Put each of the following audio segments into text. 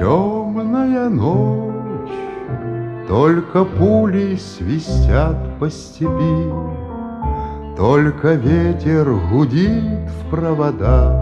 Темная ночь, только пули свистят по степи, Только ветер гудит в проводах,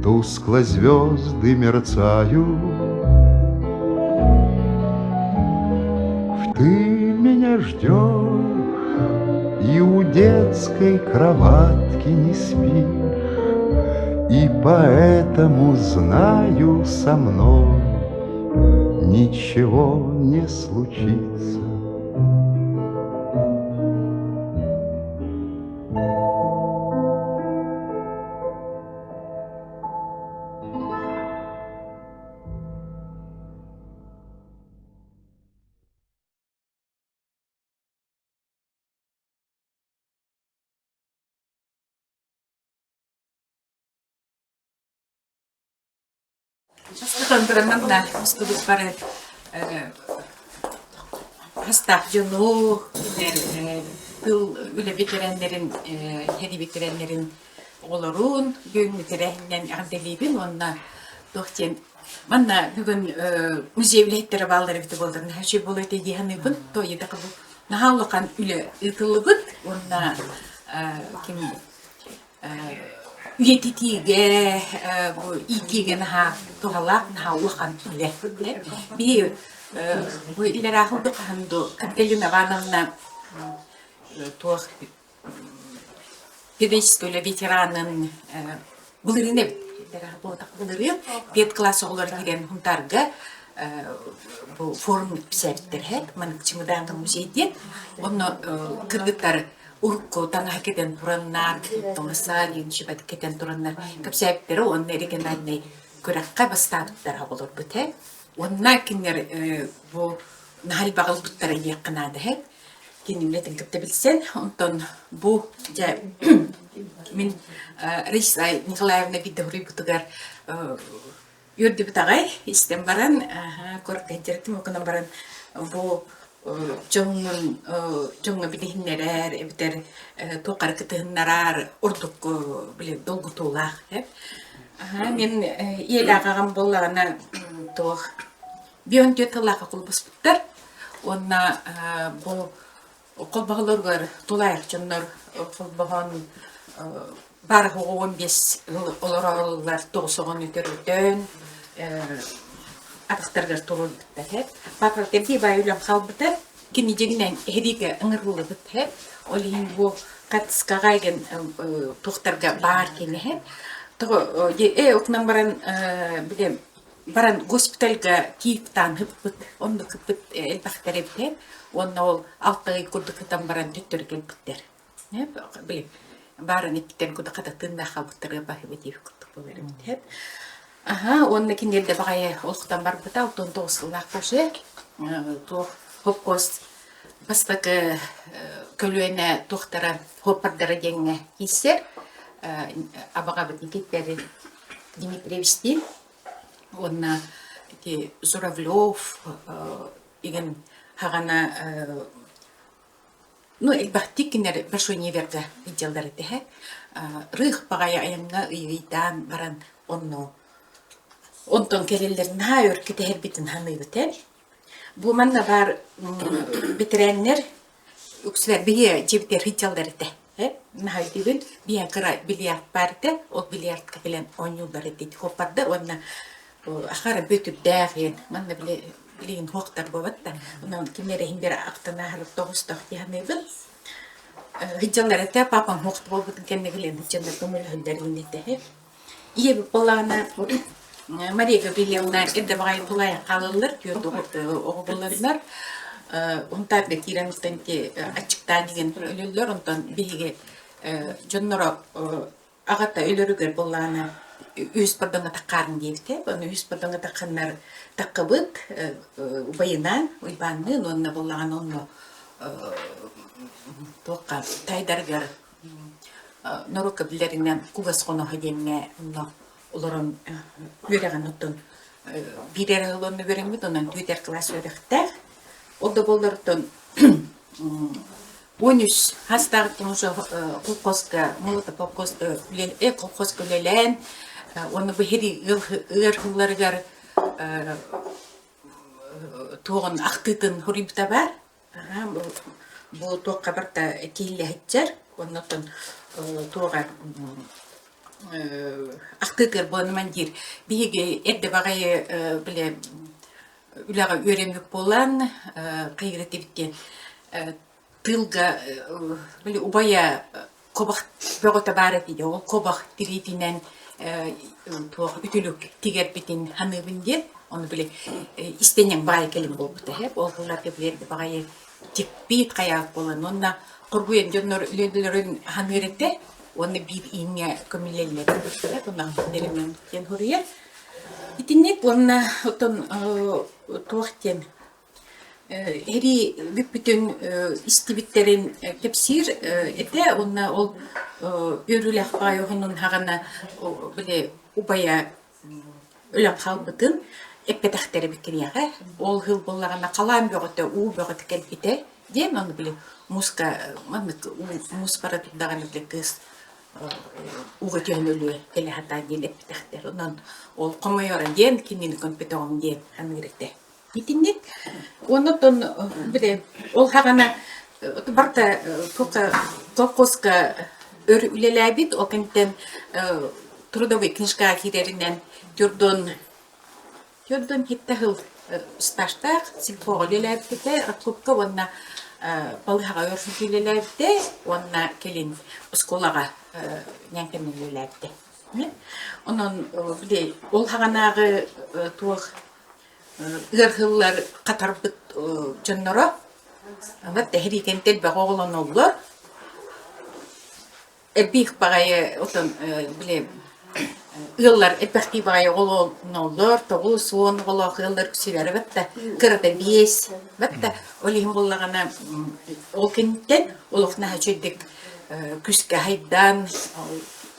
Тускло звезды мерцают. Ты меня ждешь, и у детской кроватки не спишь, И поэтому знаю со мной Ничего не случится. Тонтураннан устубут бары хастаах дьону, тыл үлэ ветераннарын, сэрии ветераннарын оҕолорун бүгүҥҥү тэрээһининэн эҕэрдэлиибин уонна туох диэн манна бүгүн музей үлэһиттэрэ бааллар эбитэ буоллар наһаа үчүгэй буолуо этэ дии саныыбын. Тоойута бу наһаа улахан үлэ ыытыллыбыт уонна ким үйэтитиигэ бу иитиигэ наһаа туһалаах, наһаа улахан үлэ. Биһи бу илэрээхилди хаһан ду Капиталина Ивановна туох Педагогическай үлэ ветеранын былырыын эбит. Былырыын педкласс оҕолор киирэн Хунтаарга бу форум писээбиттэр һэт маннык чымыдаанга музей диэн. Онно кыргыттар урукку таҥаһы кэтэн тураннар, тоҥоса диэн шибат кэтэн тураннар кэпсээбиттэрэ уонна региональнай күрэххэ бастаабыттара оҕолорбут һэ. Уонна кинилэр бу наһаа элбэҕи ылбыттара диэххэ наада һэ. Кини үлэтин кытта билсэн, онтон бу дьэ мин Раиса Николаевна биирдэ суруйбутугар үөрдүбүт аҕай истэн баран куоракка гынан баран бу дьоҥҥун дьоҥҥо билиһиннэрэр эбэтэр туохха эрэ кытыһыннарар ордук били долгутуулаах мин ийэлээх аҕам буоллаҕына туох 54 тыллаахха холбоспуттар уонна бу холбоһолоругар тулаайах дьоннор холбоһон баар 15 олороллор 9 төрөтөн атахтарыгар туруорбуттар һэ. Папа кэмпи баай үлэм хаалбыта. Кини дьиҥинэн эһиригэ ыҥырыллыбыт һэ. Ол иһин бу хатыскаҕа эгин туохтарга баар кини һэ. Тоҕо э окунан баран били Баран госпитальга Киевтаан ыппыт, онно кыппыт элбэхтэр эбитэ. Уонна ол алта ый курдук ытан баран төттөрү кэлбиттэр. Били баарын иккитэн курдук хата тыыннаах хаалбыттарга баһыыба диэбит курдук буолар эбит. Аха, уонна кинилэр да баҕайы олохтон барбыта 69 сыллаах уже туох холкуос бастакы көлүөнэ туохтара хуоппардара диэҥҥэ киирсэр абаҕабыт Никита Дмитриевичтиин Уонна ити Журавлев игин хаҕана ну элбэхтик кинилэр большой неверга илдьэллэр этэ рых баҕайы айаҥҥа ыйыйдаан баран онно онтон кэлэллэр наһаа өр кэтэһэрбитин саныыбыт ээ бу манна баар бэтэрээннэр Үксүлэр биһи дьиэбитигэр сылдьаллар этэ. Наһаа өйдүүбүн. Биһи кыра бильярд баар этэ. Ол бильярдка кэлэн оонньууллар этэ хоппардар уонна ахара Бүөтүрдээх диэн манна били билигин хуохтар буолбат да. Онон ким эрэ иһин бир ахтан ааһар тоҕустох дии саныыбын. Сылдьаллар этэ. Папам хуохта буолбутун кэннэ кэлэн сылдьаннар көмөлөһөллөр этэ. Ийэбит буоллаҕына Мария Гаврильевна эрдэ баҕайы тулаайах хаалаллар, түөрт оҕо буоланнар Унтаарга киирэн устан ити аччыктаан иһэн өлөллөр, онтон биһиги дьонноро аҕата өлөрүгэр буоллаҕына үһүс бордоҥҥо таххаарын диэбитэ. Ону үһүс бордоҥҥо тахханнар таххыбыт убайынаан Уйбаанныын уонна буоллаҕына онно туохха таайдарыгар норуокка биллэринэн кугас хоноһо диэҥҥэ онно олорон үөрэҕин оттон биир эрэ сыл онно үөрэммит, онон түөрт кылаас үөрэхтээх. Ол да буоллар оттон 13 хастааҕыттан уже колхозка, Молотов колхозка, колхозка үлэлээн, уонна бу ыар сылларыгар туоҕун ахтыытын суруйбута баар. Бу туохха барыта кииллэһиччэр уонна оттон туоҕа ахтыытыгар буолан диир биһиги эрдэ баҕайы били үлэҕэ үөрэммит буолан хайыыра этибит диэн тыылга били убайа кобах бөҕөтө баар этэ ол кобах тириитинэн туох үтүлүк тигэрбитин саныыбын диэн ону били истэнньэҥ баай кэлин буолбута һэп ол сылларга били баҕайы тикпиит хайаах буолан уонна хоргуйан дьоннор үлэлэрин ханыыр этэ уонна биир ииҥҥэ көмүллэллэр диэн суруйар итинник уонна оттон туох диэн Эрии бүппүтүн истибиттэрин кэпсиир этэ уонна ол үөрүүлээх баҕайы уһунун хаҕана били убайа өлөн хаалбытын эппэтэхтэрэ киниэхэ. Ол сыл буоллаҕына халаан бөҕөтө, уу бөҕөтө кэлбитэ диэн ону били мууска маннык муус бара турдаҕына били кыыс ууга түһэн өлүө кэлэ сатаан диэн эппэтэхтэр. Онон ол хомойоро диэн кинини көмпөтөҕүм диэн саныыр этэ. Итинник уонна оттон били ол хаҕана барыта туохха колхозка өр үлэлээбит, ол кэнниттэн трудовой книжкаҕа киирэринэн Тюрдон Тюрдон хитта сыл стажтаах сельпоҕа үлэлээбитэ, рабклубка уонна балыыһаҕа өр үлэлээбитэ уонна кэлин оскуолаҕа ньээҥкэнэн үлэлээбитэ. Онон били ол хаҕанааҕы туох ыарыһыллар хатарбыт дьонноро вот эһириитэн элбэх оҕолоноллор элбиих баҕайы отон били ыаллар элбэхтии баҕайы оҕолоноллор 90 оҕолоох ыаллар үксүлэрэ батта кырата биэс батта ол иһин буоллаҕына ол кэнниттэн олох наһаа үчүгэйдик күүскэ хайдан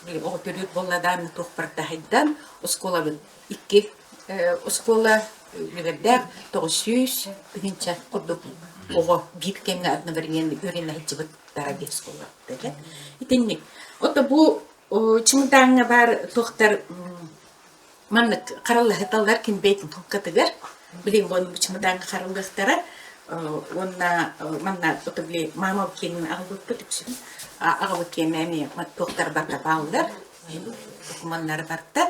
били оҕо төрүүр буолла даҕаны туох барыта хайдан оскуолабыт икки оскуола үөрдээх 900 тыһыынча курдук оҕо биир кэмҥэ одновременно үөрэнэ сылдьыбыттара диэн оскуола Итинник. Ото бу чымыдааҥҥа баар туохтар маннык хараллаһыталлар ким бэйэтин тулкатыгар билигин бу чымыдааҥҥа хараллыахтара уонна манна ото били маама киэнин аҕалбыппыт үксүн аҕабыт киэнэ эмиэ туохтар барда бааллар докумуоннары барда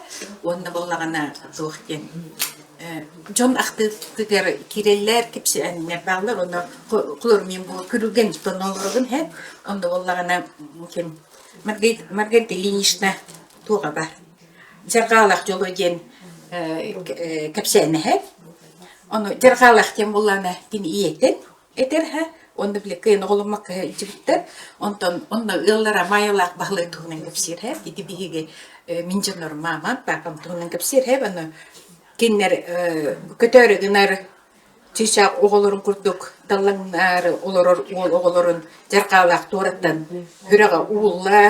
уонна буоллаҕына туох диэн дьон ахтыытыгар киирэллэр кэпсээннэр бааллар онно холор мин бу күрүлгэн тоннолорун һэ онно буоллаҕына ким Маргарита Ильинична туоҕа бар дьарҕаалах дьоло диэн кэпсээнэ һэ ону дьарҕаалах диэн буоллаҕына кини ийэтин Этэр һэ, уонна били кыайан оҕоломмокко илдьибиттэр. Онтон онно ыаллара Маайалаах Баһылай туһунан кэпсиир һэ. Ити биһиги мин дьоннорум маамам, папам туһунан кэпсиир һэ. Ону кинилэр көтөөрү гынар чыычаах оҕолорун курдук даллаҥнаары олорор уол оҕолорун дьарҕаалаах туораттан сүрэҕэ уулла,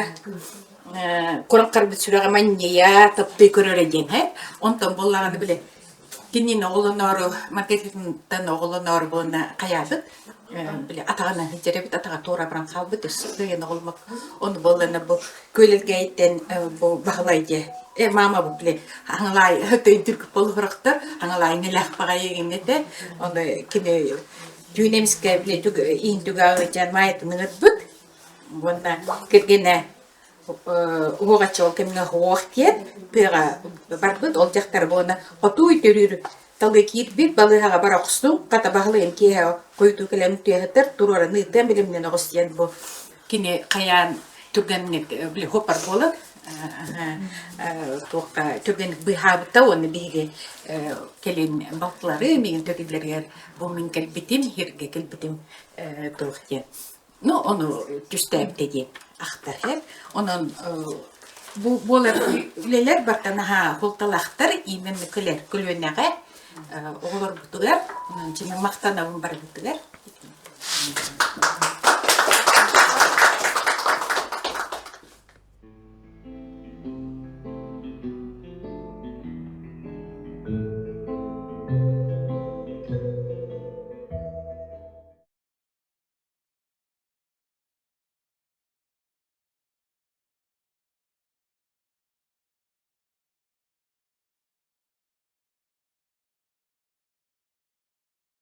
куран харбыт сүрэҕэ манньыйа, таптыы көрөрө диэн һэ. Онтон буоллаҕына били Кинини оҕолоноору Маргаритаттан оҕолоноору буолна хайаабыт били атаҕынан сылдьар эбит атаҕа туора баран хаалбыт өссө кыайан оҕоломмот ону буоллана бу күөлэлгээйиттэн бу Баһылай диэ э мама бу били хаҥалаай өйдүүр болуһурахтар хаҥалаай нэлээх баҕайы гиннэтэ ону кини түүн эмискэ били иин түгэҕэ маайатын ыҥырбыт уонна кэргэнэ уһуоҕаччы ол кэмҥэ уһуох диэн тыаҕа барбыт ол дьахтар буолна хотууй төрүүр талыы киирбит балыыһаҕа бара охсуҥ хата баһылайым киэһэ хойутуу кэлэн түөһэтэр туруоран ыытыам билимнэн оҕус диэн бу кини хайаан түргэнник били хопар буолан туохха түргэнник быыһаабыта уонна биһиги кэлин балтылары миигин төрүүллэригэр бу мин кэлбитим сиргэ кэлбитим туох диэн Ну, ону түстээбитэ диэн ахтар һэр. Онон бу буолар үлэлэр барыта наһаа суолталаахтар именно кэлэр көлүөнэҕэ оҕолорбутугар, онон дьиҥэ махтанабын барыбытыгар.